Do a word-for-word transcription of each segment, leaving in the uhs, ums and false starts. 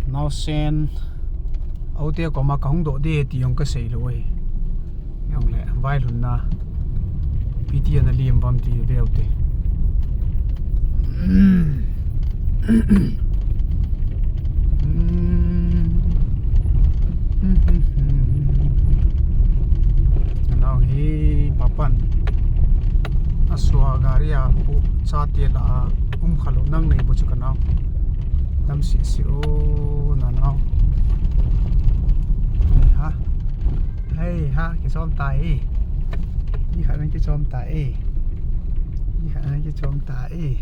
Naosen, aute koma kahung doh ding ti jong kasei lou e. Jongle, vailhunna. Ipi ti ana lem uvem ti veu te. Nao hi papan. Asua gari a pu chate lah a um khalou nang nei bu chu kanao. Dam sisi o nanao. Hei ha. Hei ha, kichom ta e. Ni khat nang kichom ta e. Ni khat nang kichom ta e.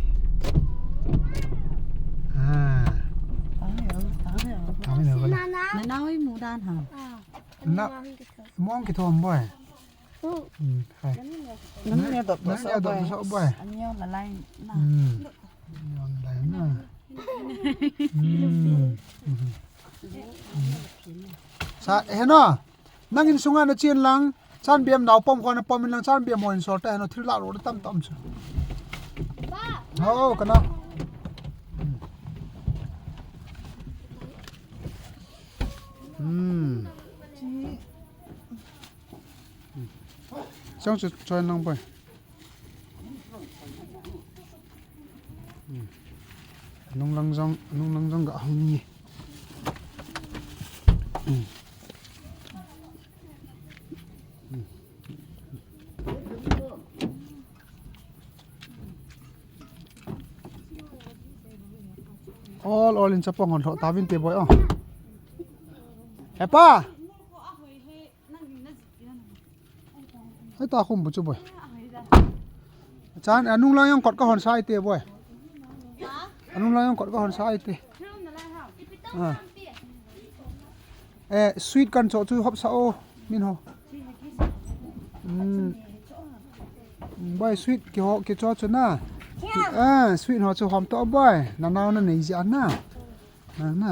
Ah. Tang le, tang le. Tang le, tang le. Nanao i mu dan ha. Na, mong kithom boy. Hmm, hai. Nang le dot, nang le dot, boy. Boy. An yong la lai na. Hmm. An yong la lai na. Hmm. Sa, he no. Nang insunga na chen lang, Chanbiam naopom kho na pom in lang, Chanbiam ho in sol ta, he no, thil lah lou tam tam chu. Ho, kana. Hmm. Chang chu choi nang boy. Hmm. Nung lang jong, nung lang jong ga hung ni. Hmm. Hmm. Ol, ol in chapang hon lhoh tauvin te boy o. He pa. Hei ta khum bu chu boy. Chan, anung lang jong kot ka hon sa ite boy. Anung lang jong kot ka hon sa ite. Ah. Eh, sweet kan cho chu hop sa o, min ho. Hmm. Boy, sweet kiho, kicho chu na. Ah, sweet ho chu hom to boy. Nanao na nei jia na. Na, na.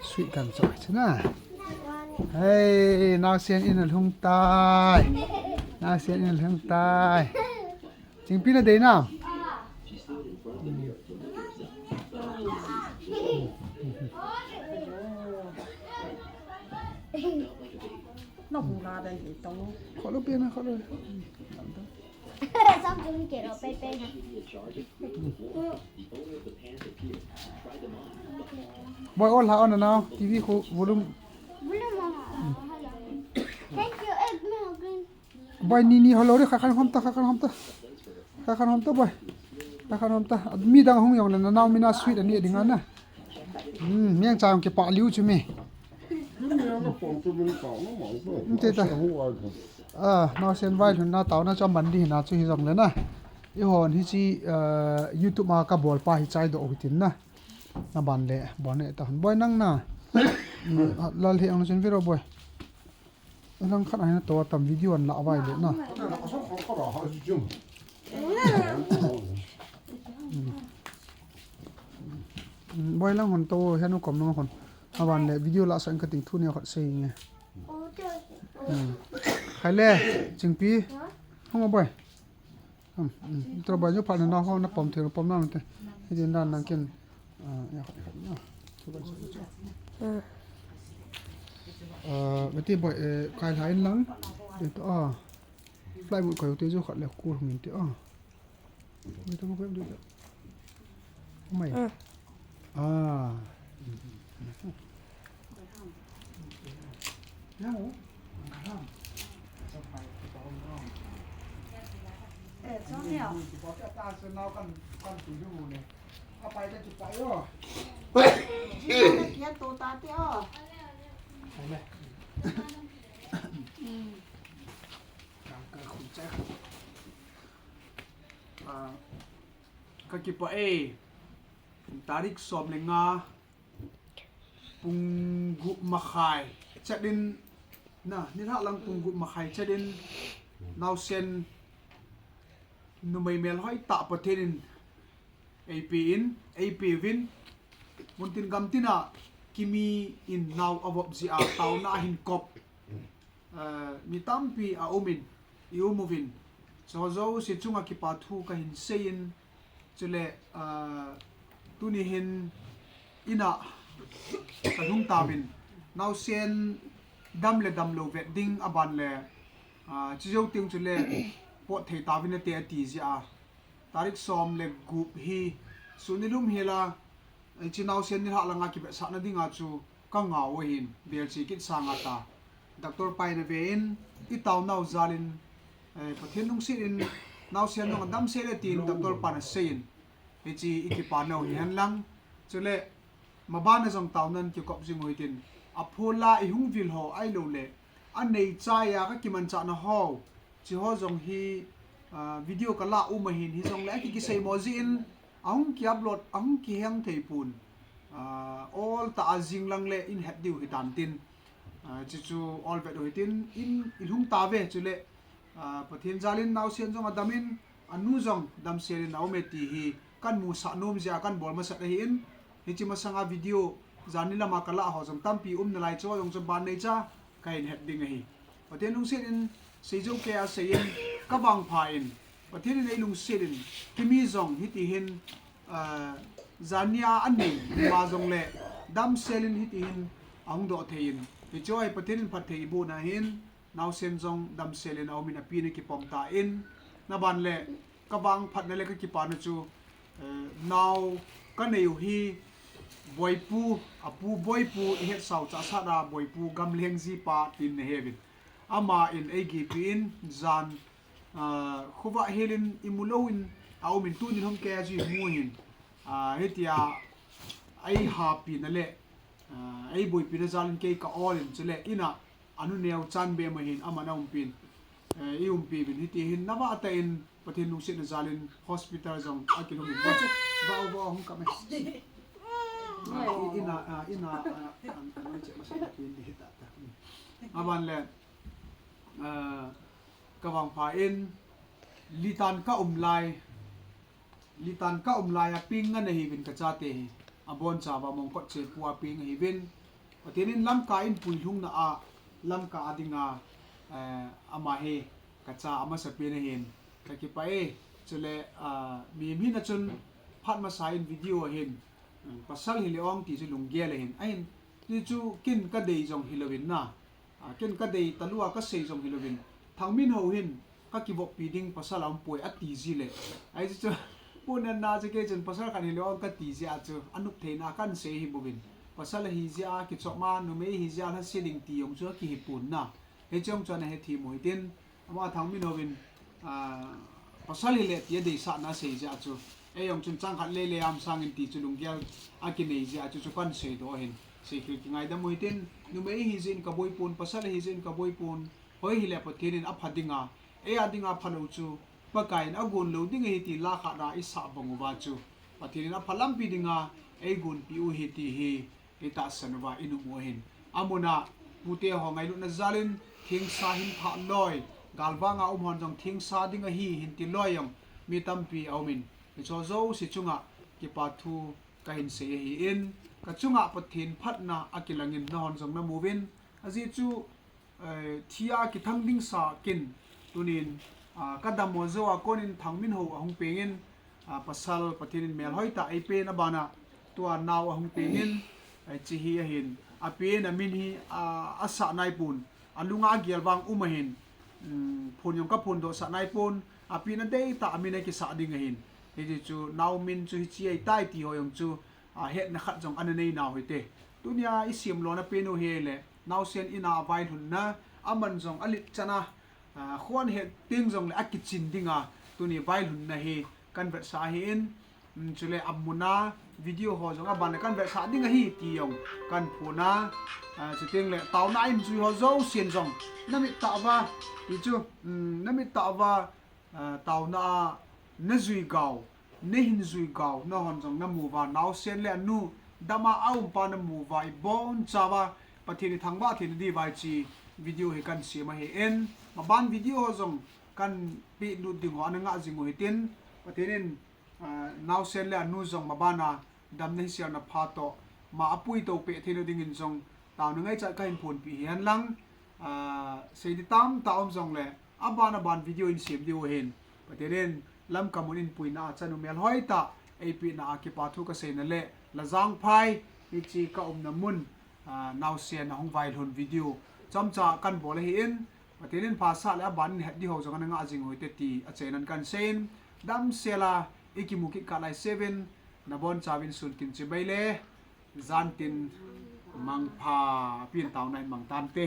Sweet kan cho chu na. Hei, naosen in alhung tai. Naosen in alhung tai. Chingpi na dei na. Na hu la dai hi to. Kho lo pe na, kho lo. Samsung ke ro pe pe na. Boy, ol ha on now. T V khu volume. Volume on. Thank you. Eh, me green. Boy, ni ni holo ri, kha khan hom ta, kha khan hom ta. Kha khan hom ta, boy. Kha khan hom ta. Mi dang hung jong le nanao mina sweet ani ding ana. Hmm, miang cha jong kipah liu chu mi. Nte ta. Ah, naosen vailhunna taona chu aman di hina chu hijong le na. Eihon hiche, ah, YouTube a kabol pa hi chaidoh u hitin na. Na ban le, bon le ta hon. Boy nang na. Hmm, ah, lal he ang chen viro boy. Lang khat a hin to tam video an la vai le na. Hmm, boy lang hon to, henu kom nang hon. Aban le video la sang ka ting thu ne khat sei nge. Hmm. Khai le, Chingpi. Hung a boy. Hmm, hmm. Tro boy, jo pha na ho na pom thei, pom na te. Hijin dan nang ken. Ah, ya, ya, ya. Chu ba, chu ba, chu. Hmm. Ah, beti boy, eh, kai lai lang. Te to, ah. Fly mode kai te jo khat le cool hung te, ah. Mai to ko de. Mai. Hmm. Ah. Ah, ka kipah e. Tarik som le nga, pung gup makhai chet in, na, nilhah lang pung gup makhai chet in, naosen numei melhoi tah Pathen in eipe in, eipe uvin, muntin gamtin a kimi in nao avop jeh a taona ahin kop. Ah, mi tampi aum in, i um uvin. Chuho jouse chunga kipa thu kahin sei in, chule, ah, tuni hin in a, Kalhung tauvin, naosen dam le damlou vet ding aban le, ah, chujou teng chule pot thei tauvin ate ati jeh a. Tarik som le gup hi, sun nilum hela, eh, hiche naosen nilhah langa kivetsahna dinga chu kangah u ahin, vel che kit sanga ta. Doctor pa in aven, itaonau jalin, eh, Pathen lungset in, naosen jong adamsel e tin doctor pan aseiyin, hiche ikipa nau hihen lang. Chule, maban a jong taonan kikop jing u hitin, aphola ihung vil ho ahilouleh, anei chaiya kakimanchahna ho, hiche ho jong hi, ah, video kalah u ahin, hijongle aki kiseimo jeh in, ahung ki upload, ahung kiheng thei pon, ah, ol tah a jing lang le in het diu hitan tin, ah, chuchu ol vet u hitin, in ilhung tauve chule, ah, Pathen jalin naosen jong adamin, anu jong damsel in aume ti hi kamusah nom jeh a kabol masat ahin, hiche masanga video jan nilama kalah ho jong tampi um nalai, chu jong chu ban neicha kahin het ding ahi. Pathen lungset in seijou kei a seiyin, kavangpha in, Pathen in eilungset in, kimi jong hitihin, ah, jan nia anei ma jongle damsel in hitihin ahung doh thei in, hiche hi Pathen in phatthei iboh na hin, naosen jong damsel in aumin api in akipom tan, naban le kavangphatna le kakipana chu, eh, nao kanei u hi Boipu, apu Boipu, ihetsau chahsah a Boipu Gamleng jipa tin naheuvin. Aman eigipi in jan, ah, khovah helin imu louvin aumin, tuni lhom kei a chu imu hin, ah, hitia eihapina le, ah, eiboipina jalin kei ka-ol in chule ina anu neo chan be ahin, aman aumpin, eh, iumpi uvin, hitihin navah tah in Pathen lungsetna jalin hospital jong akilhung in. Vah, vah, hung kap e. Ah, i, ina, ah, ina, ah, an, an, an, che masat na pin di ta, ta. Aban le, ah, kavangpha in, litan kaum lai, litan kaum lai a peng ngan ahiuvin kachate hi. Abonchauva Mongkot chepu a peng ahiuvin. Pathen in Lamka in puilhungna a, Lamka a dinga, eh, ama hi kacha amasapen ahin. Kakipah e, chule, ah, mihem hina chun phat masa in video ahin, um, pasal hile ong ti chu lunggel ahin. Ahin, ti chu ken kadei jong hilouvin na. Ah, ken kadei talou a kasei jong hilouvin, Thangminhao hin kakivoppi ding pasal aumpoi ati jeh le. Ahi chu, Pu Nenna chu kei chun pasal khat hile ong kati jeh a chu, anop theina kahin sei ahi bouvin. Pasal ahi jeh a kichop ma, numei ahi jeh a lhase ding ti jong chu akihi pon na. Hiche jong chu ana hethem u hitin, ama Thangminhao vin, ah, pasal hile ti adeisahna asei jeh a chu, ei jong chun chang khat lele am sangin ti chu lunggel akinei jeh a chu, chu kahin seidoh ahin. Seikhel kingaidam u hitin, numei ahi jeh in kaboi pon, pasal ahi jeh in kaboi pon, hoi hile Pathen in apha dinga, ei a dinga phalou chu Pakai in agon lou ding ahi ti la khat a isah bang uva chu, Pathen in apha lampi dinga eigonpi u ahi ti hi itahsan uva inom u ahin. Amun a pute ho ngailutna jalin thengsa hin thah loi, galvang a um hon jong thengsa ding ahi hin ti loi jong mi tampi aumin, hicheho jouse chunga kipa thu kahin sei ahin, kachunga Pathen phatna akilangin nahon jong namuvin, ajeh chu, eh, thi a kithang ding sa ken, tunin, ah, kadammo jou a konin Thangminhao ahung pengin, ah, pasal Pathen in melhoi tah eipen, abana tua nao ahung pengin, eh, hiche hi ahin, apen amin hi, ah, asah naipon, alunga agel vang um ahin, um, phon jong kaphondoh sah naipon, apen adei tah amin akisah ding ahin, hiti chu nao min chu hiche ahitai ti ho jong chu, ah, hetna khat jong ana nei nau hite. Tunia isemlona pen u hile, naosen in a vailhunna, aman jong alet chan a, ah, khon het teng jongle akichin dinga, tuni vailhunna hi kahin vetsah ahin, um, chule amun a video ho jong aban le kahin vetsah ding ahi ti jong kahin phon a, ah, chuteng le taona in jui ho jousen jong namit tah uva, ti chu, um, namit tah uva, ah, taona a najui gau, nahin jui gau, nahon jong namu uva, naosen le anu dam a aumpa namu uva, ibonchauva Pathen ithangvah theina diuva hiche video hi kahin sem ahin, maban video ho jong kahin pehlut ding ho ana ngah jing u hitin, Pathen in, ah, naosen le anu jong maban a damna hiselna pha toh ma apuitou peh theina dingin jong taona ngaichat kahin phonpeh hihen lang, ah, sei di tamtah um jongle, aban aban video in sem diu ahin. Pathen in Lamka mun in puina a chanu melhoi tah eipehna a kipa thu kaseina le, Lajangphai, Hiche ka umna mun, ah, naosen ahung vailhun video chomcha kan bol ahin, Pathen in phasah le aban in het ding ho jong ana ngah jing u hite ti achainan kan seiyin, damsel a ikimu kit kah lai seuvin, nabonchauvin sun tin chibai le jan tin mangpha, pin taona hin mang tante.